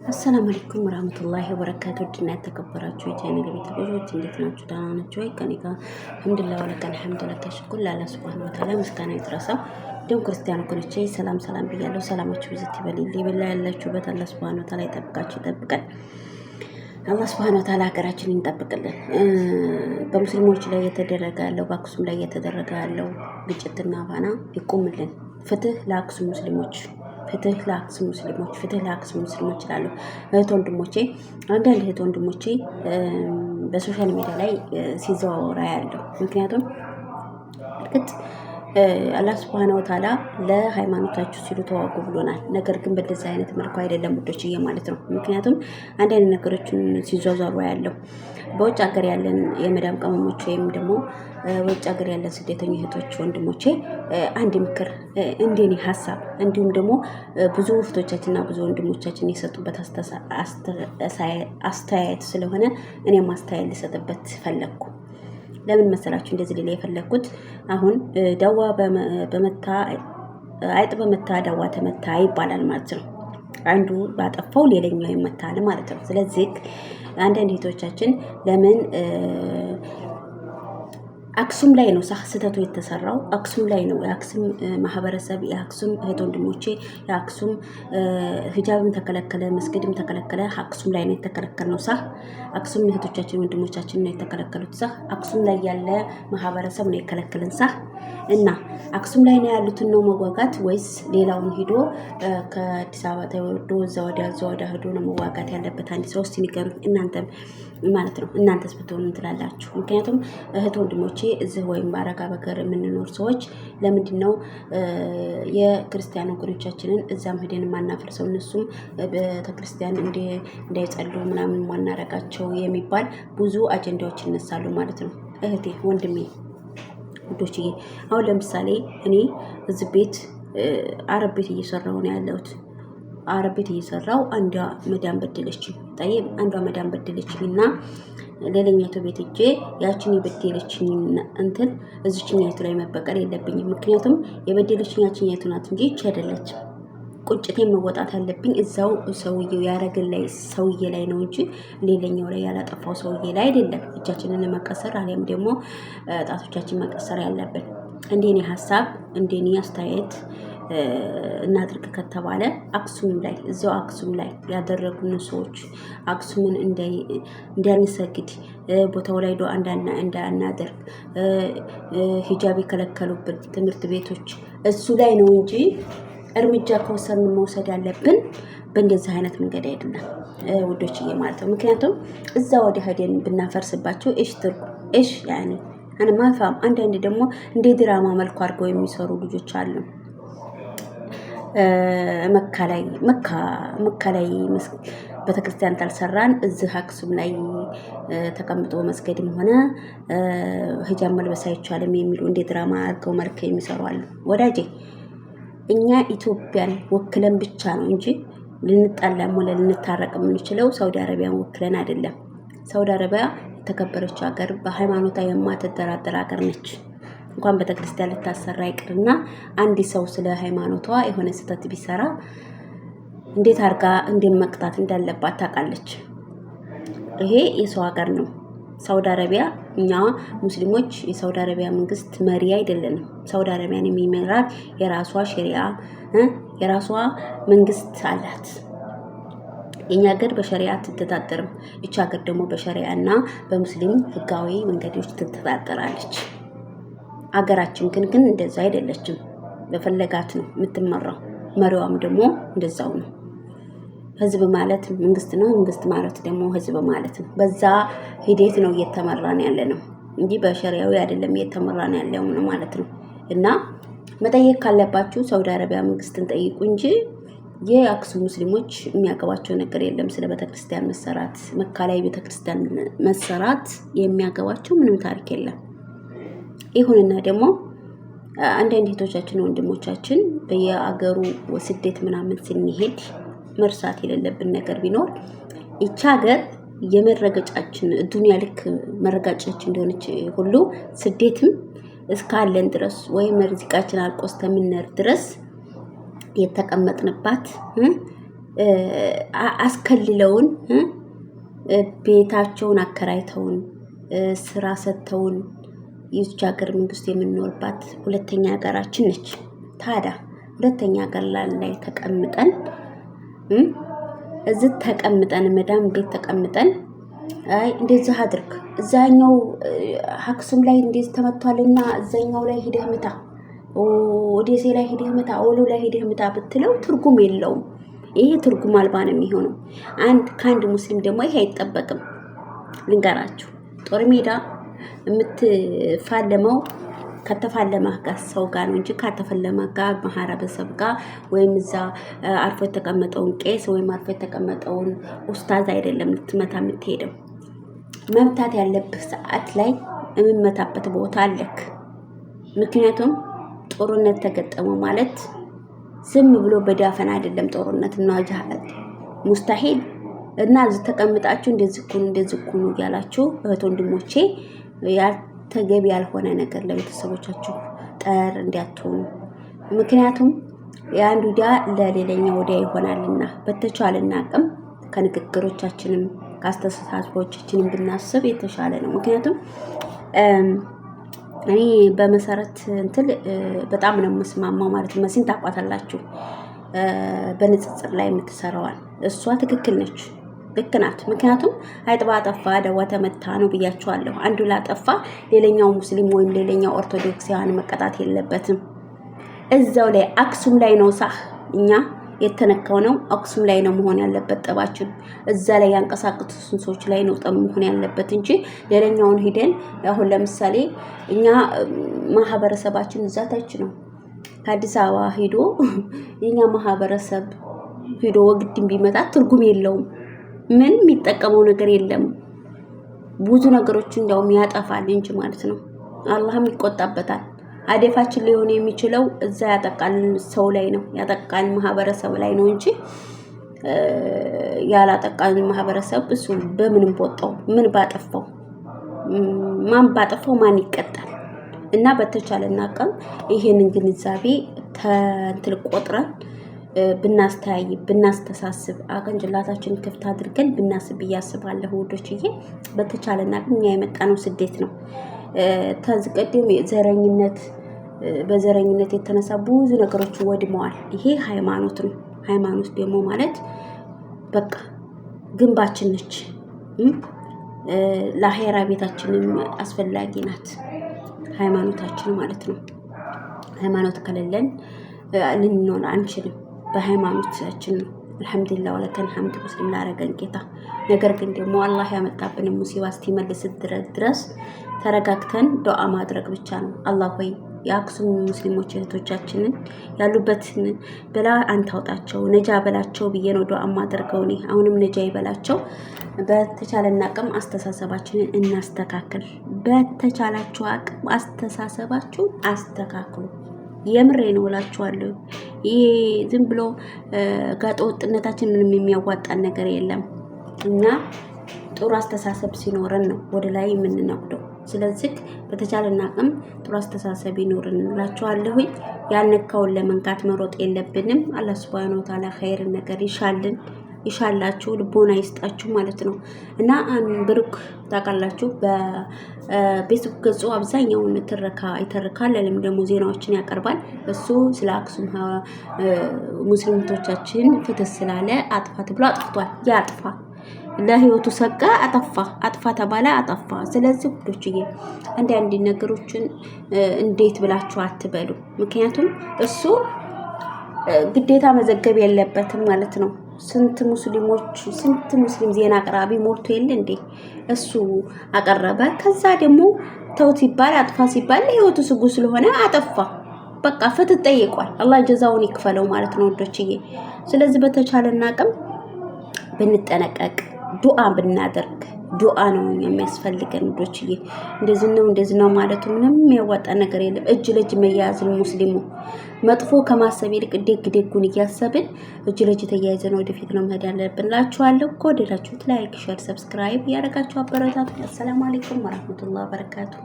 السلام عليكم ورحمة الله وبركاته። ውድና የተከበራችሁ የቻናል ቤተሰቦች እንዴት ናችሁ? ደህና ናችሁ ወይ? ከኔ ጋር الحمد لله ولك الحمد لك الشكر لله سبحانه وتعالى ምስጋና ይድረሰው። እንዲሁም ክርስቲያን ወገኖቼ ሰላም ሰላም ብያለሁ። ሰላማችሁ ብዝት ይበልልኝ። በላ ያላችሁበት አላህ سبحانه وتعالى ይጠብቃችሁ፣ ይጠብቀን። አላህ سبحانه وتعالى ሀገራችንን ይጠብቅልን። በሙስሊሞች ላይ እየተደረገ ያለው፣ በአክሱም ላይ እየተደረገ ያለው ግጭትና ባና ይቁምልን። ፍትህ ለአክሱም ሙስሊሞች፣ ፍትህ ለአክሱም ሙስሊሞች፣ ፍትህ ለአክሱም ሙስሊሞች ይላሉ እህት ወንድሞቼ። አንዳንድ እህት ወንድሞቼ በ social media ላይ ሲዘዋወራ ያለው፣ ምክንያቱም እርግጥ አላህ سبحانه وتعالى ለሃይማኖታችሁ ሲሉ ተዋጉ ብሎናል። ነገር ግን በእንደዚህ አይነት መልኩ አይደለም ውዶችዬ ማለት ነው። ምክንያቱም አንዳንድ ነገሮችን ሲዟዟሩ ያለው በውጭ ሀገር ያለን የመዳም ቅመሞች ወይም ደግሞ ውጭ ሀገር ያለን ስደተኛ እህቶች ወንድሞቼ፣ አንድ ምክር እንደኔ ሀሳብ፣ እንዲሁም ደግሞ ብዙ እህቶቻችንና ብዙ ወንድሞቻችን የሰጡበት አስተያየት ስለሆነ እኔም አስተያየት ልሰጥበት ፈለግኩ። ለምን መሰላችሁ እንደዚህ ሌላ የፈለግኩት? አሁን ዳዋ በመታ አይጥ በመታ ዳዋ ተመታ ይባላል ማለት ነው። አንዱ ባጠፋው ሌላኛው ይመታል ማለት ነው። ስለዚህ አንዳንድ እህቶቻችን ለምን አክሱም ላይ ነው ስህተቱ የተሰራው? አክሱም ላይ ነው። የአክሱም ማህበረሰብ፣ የአክሱም እህት ወንድሞቼ፣ የአክሱም ሂጃብም ተከለከለ፣ መስገድም ተከለከለ። አክሱም ላይ ነው የተከለከል ነው ሳ አክሱም እህቶቻችን ወንድሞቻችን ነው የተከለከሉት ሳ አክሱም ላይ ያለ ማህበረሰብ ነው የከለከለን ሳ እና አክሱም ላይ ነው ያሉትን ነው መዋጋት ወይስ ሌላውን ሂዶ ከአዲስ አበባ ተወርዶ እዛ ወዲያ እዛ ወዲያ ሂዶ ነው መዋጋት ያለበት? አንድ ሰው እስቲ ንገሩኝ እናንተም ማለት ነው። እናንተስ ብትሆኑ እንትላላችሁ። ምክንያቱም እህት ወንድሞቼ እዚህ ወይም በአረጋ በገር የምንኖር ሰዎች ለምንድን ነው የክርስቲያን ወገኖቻችንን እዛም ሄደን የማናፈርሰው፣ እነሱም ቤተክርስቲያን እንዳይጸሉ ምናምን ማናረጋቸው የሚባል ብዙ አጀንዳዎች ይነሳሉ ማለት ነው። እህቴ ወንድሜ ውዶችዬ፣ አሁን ለምሳሌ እኔ እዚህ ቤት አረብ ቤት እየሰራሁ ነው ያለሁት። አረብ ቤት እየሰራው አንዷ መዳም በደለችኝ። ጠይብ፣ አንዷ መዳም በደለችኝ እና ሌላኛይቱ ቤት እጄ ያችን የበደለችኝ እንትን እዚችኛይቱ ላይ መበቀል የለብኝም። ምክንያቱም የበደለችኝ ያችኛይቱ ናት እንጂ ይቺ አይደለችም። ቁጭቴን መወጣት ያለብኝ እዛው ሰውዬው ያረግን ላይ ሰውዬ ላይ ነው እንጂ ሌላኛው ላይ ያላጠፋው ሰውዬ ላይ አይደለም። እጃችንን መቀሰር አሊያም ደግሞ ጣቶቻችን መቀሰር ያለብን እንደኔ ሀሳብ፣ እንደኔ አስተያየት እናድርግ ከተባለ አክሱም ላይ፣ እዛው አክሱም ላይ ያደረጉን ሰዎች አክሱምን እንዳንሰግድ፣ ቦታው ላይ ዱዓ እንዳናደርግ፣ ሂጃብ የከለከሉብን ትምህርት ቤቶች እሱ ላይ ነው እንጂ እርምጃ ከወሰንን መውሰድ ያለብን በእንደዚህ አይነት መንገድ አይደለም ውዶችዬ ማለት ነው። ምክንያቱም እዛ ወደ ሄደን ብናፈርስባቸው እሽ ትርጉ እሽ ያኔ أنا ما أفهم። አንዳንድ ደግሞ እንደ ድራማ መልኩ አድርገው የሚሰሩ ልጆች አሉ። መካ ላይ መካ ላይ ቤተክርስቲያን ታልሰራን እዚህ አክሱም ላይ ተቀምጦ መስገድም ሆነ ሂጃብ መልበስ አይቻልም የሚሉ እንደ ድራማ አድርገው መልክ የሚሰሩ አሉ። ወዳጄ፣ እኛ ኢትዮጵያን ወክለን ብቻ ነው እንጂ ልንጣላም ሆነ ልንታረቅ የምንችለው ሳውዲ አረቢያን ወክለን አይደለም። ሳውዲ አረቢያ የተከበረች ሀገር፣ በሃይማኖቷ የማትደራደር ሀገር ነች። እንኳን ቤተክርስቲያን ልታሰራ ይቅርና አንድ ሰው ስለ ሃይማኖቷ የሆነ ስህተት ቢሰራ እንዴት አድርጋ እንዴት መቅጣት እንዳለባት ታውቃለች። ይሄ የሰው ሀገር ነው። ሳውዲ አረቢያ እኛ ሙስሊሞች የሳውዲ አረቢያ መንግስት መሪ አይደለንም። ሳውዲ አረቢያን የሚመራት የራሷ ሸሪያ፣ የራሷ መንግስት አላት። የኛ ሀገር በሸሪያ አትተዳደርም። ይቺ ሀገር ደግሞ በሸሪያ እና በሙስሊም ህጋዊ መንገዶች ትተዳደራለች። አገራችን ግን እንደዛ አይደለችም። በፈለጋት ነው የምትመራው። መሪዋም ደግሞ እንደዛው ነው። ህዝብ ማለት መንግስት ነው። መንግስት ማለት ደግሞ ህዝብ ማለት ነው። በዛ ሂደት ነው እየተመራን ያለ ነው እንጂ በሸሪያዊ አይደለም እየተመራን ያለው ነው ማለት ነው። እና መጠየቅ ካለባችሁ ሳውዲ አረቢያ መንግስትን ጠይቁ እንጂ የአክሱም ሙስሊሞች የሚያገባቸው ነገር የለም። ስለ ቤተክርስቲያን መሰራት፣ መካ ላይ ቤተክርስቲያን መሰራት የሚያገባቸው ምንም ታሪክ የለም። ይሁንና ደግሞ አንዳንድ እህቶቻችን ወንድሞቻችን በየአገሩ ስደት ምናምን ስንሄድ መርሳት የሌለብን ነገር ቢኖር ይቺ ሀገር የመረገጫችን ዱንያ ልክ መረጋጫችን እንደሆነች ሁሉ ስደትም እስካለን ድረስ ወይም ርዚቃችን አልቆ እስከምንኖር ድረስ የተቀመጥንባት አስከልለውን ቤታቸውን አከራይተውን ስራ ሰጥተውን የዚች ሀገር መንግስት የምንኖርባት ሁለተኛ ሀገራችን ነች። ታዲያ ሁለተኛ ሀገር ላይ ተቀምጠን እዚህ ተቀምጠን መዳም ቤት ተቀምጠን አይ እንደዚህ አድርግ፣ እዛኛው አክሱም ላይ እንደዚህ ተመቷልና እዛኛው ላይ ሂደህ ምታ፣ ወደሴ ላይ ሂደህ ምታ፣ ወሎ ላይ ሂደህ ምታ ብትለው ትርጉም የለውም። ይሄ ትርጉም አልባ ነው የሚሆነው። አንድ ከአንድ ሙስሊም ደግሞ ይሄ አይጠበቅም። ልንገራችሁ፣ ጦር ሜዳ የምትፋለመው ከተፋለመ ጋር ሰው ጋር ነው እንጂ ከተፈለመ ጋር ማህበረሰብ ጋር ወይም እዛ አርፎ የተቀመጠውን ቄስ ወይም አርፎ የተቀመጠውን ኡስታዝ አይደለም ልትመታ የምትሄደው። መምታት ያለብህ ሰዓት ላይ የምመታበት ቦታ አለክ። ምክንያቱም ጦርነት ተገጠመው ማለት ዝም ብሎ በዳፈን አይደለም ጦርነት እና ጅሃድ ሙስታሂል። እና እዚህ ተቀምጣችሁ እንደዚህ ኩኑ እንደዚህ ኩኑ እያላችሁ እህት ወንድሞቼ ተገቢ ያልሆነ ነገር ለቤተሰቦቻችሁ ጠር እንዲያትሆኑ። ምክንያቱም የአንዱ ወዲያ ለሌላኛው ወዲያ ይሆናልና በተቻለና አቅም ከንግግሮቻችንም ከአስተሳሰቦቻችንም ብናስብ የተሻለ ነው። ምክንያቱም እኔ በመሰረት እንትን በጣም ነው የምስማማው ማለት ነው። መሲን ታውቋታላችሁ፣ በንጽጽር ላይ የምትሰራዋል እሷ ትክክል ነች፣ ልክ ናት። ምክንያቱም አይጥባ አጠፋ ደዋ ተመታ ነው ብያችኋለሁ። አንዱ ላጠፋ ሌላኛው ሙስሊም ወይም ሌላኛው ኦርቶዶክሳውያን መቀጣት የለበትም። እዛው ላይ አክሱም ላይ ነው ሳህ እኛ የተነካው ነው አክሱም ላይ ነው መሆን ያለበት ጠባችን። እዛ ላይ ያንቀሳቀሱን ሰዎች ላይ ነው ጠብ መሆን ያለበት እንጂ ሌላኛውን ሂደን አሁን ለምሳሌ እኛ ማህበረሰባችን እዛ ታች ነው። ከአዲስ አበባ ሂዶ የኛ ማህበረሰብ ሂዶ ወግድን ቢመጣ ትርጉም የለውም። ምን የሚጠቀመው ነገር የለም። ብዙ ነገሮች እንዲያውም ያጠፋል እንጂ ማለት ነው። አላህም ይቆጣበታል። አደፋችን ሊሆን የሚችለው እዛ ያጠቃል ሰው ላይ ነው፣ ያጠቃል ማህበረሰብ ላይ ነው እንጂ ያላጠቃን ማህበረሰብ እሱ በምንም ቦጣው ምን ባጠፋው ማን ባጠፋው ማን ይቀጣል? እና በተቻለን አቅም ይሄንን ግንዛቤ እንትን ቆጥረን ብናስተያይ ብናስተሳስብ አቅንጭላታችን ክፍት አድርገን ብናስብ ብዬ አስባለሁ ውዶችዬ። በተቻለን አቅም እኛ የመጣነው ስደት ነው። ከዚህ ቀደም ዘረኝነት በዘረኝነት የተነሳ ብዙ ነገሮች ወድመዋል። ይሄ ሃይማኖት ነው። ሃይማኖት ደግሞ ማለት በቃ ግንባችን ነች። ለአሄራ ቤታችንም አስፈላጊ ናት ሃይማኖታችን ማለት ነው። ሃይማኖት ከሌለን ልንኖር አንችልም። በሃይማኖታችን ነው። አልሐምዱሊላህ ወለከን ሐምድ ሙስሊም ላረገን ጌታ። ነገር ግን ደግሞ አላህ ያመጣብንን ሙሲባ እስኪመልስ ድረስ ተረጋግተን ዱዓ ማድረግ ብቻ ነው። አላህ ሆይ የአክሱም ሙስሊሞች እህቶቻችንን ያሉበትን በላ አንተ አውጣቸው፣ ነጃ በላቸው ብዬ ነው ዱዓ ማደርገው እኔ። አሁንም ነጃ ይበላቸው። በተቻለን አቅም አስተሳሰባችንን እናስተካክል። በተቻላችሁ አቅም አስተሳሰባችሁን አስተካክሉ። የምሬ ነው እላችኋለሁ። ይሄ ዝም ብሎ ጋጠ ወጥነታችን ምንም የሚያዋጣን ነገር የለም እና ጥሩ አስተሳሰብ ሲኖረን ነው ወደ ላይ የምንነቅደው። ስለዚህ በተቻለን አቅም ጥሩ አስተሳሰብ ይኖርን እላችኋለሁኝ። ያልነካውን ለመንካት መሮጥ የለብንም። አላህ ሱብሃነሁ ወተዓላ ኸይርን ነገር ይሻልን ይሻላችሁ ልቦና ይስጣችሁ ማለት ነው። እና ብሩክ ታውቃላችሁ በፌስቡክ ገጹ አብዛኛውን ትረካ ይተርካል፣ ለለም ደግሞ ዜናዎችን ያቀርባል። እሱ ስለ አክሱም ሙስሊሞቻችን ፍትህ ስላለ አጥፋ ተብሎ አጥፍቷል። ያጥፋ ለህይወቱ ሰጋ አጠፋ፣ አጥፋ ተባለ አጠፋ። ስለዚህ ውዶችዬ አንዳንድ ነገሮችን እንዴት ብላችሁ አትበሉ። ምክንያቱም እሱ ግዴታ መዘገብ የለበትም ማለት ነው። ስንት ሙስሊሞች ስንት ሙስሊም ዜና አቅራቢ ሞልቶ የለ እንዴ? እሱ አቀረበ። ከዛ ደግሞ ተው ሲባል አጥፋ ሲባል ለህይወቱ ስጉ ስለሆነ አጠፋ። በቃ ፍትህ ጠይቋል። አላህ ጀዛውን ይክፈለው ማለት ነው ወዶችዬ። ስለዚህ በተቻለን አቅም ብንጠነቀቅ ዱዓ ብናደርግ ዱዓ ነው የሚያስፈልገን ውዶችዬ። እንደዚህ ነው እንደዚህ ነው ማለቱ ምንም የሚያዋጣ ነገር የለም። እጅ ለእጅ መያያዝን ሙስሊሙ መጥፎ ከማሰብ ይልቅ ደግ ደጉን እያሰብን እጅ ለእጅ ተያይዘን ወደፊት ነው መሄድ ያለብን እላችኋለሁ። ከወደዳችሁት like፣ share፣ subscribe እያደረጋችሁ አበረታቱ። السلام عليكم ورحمة الله وبركاته።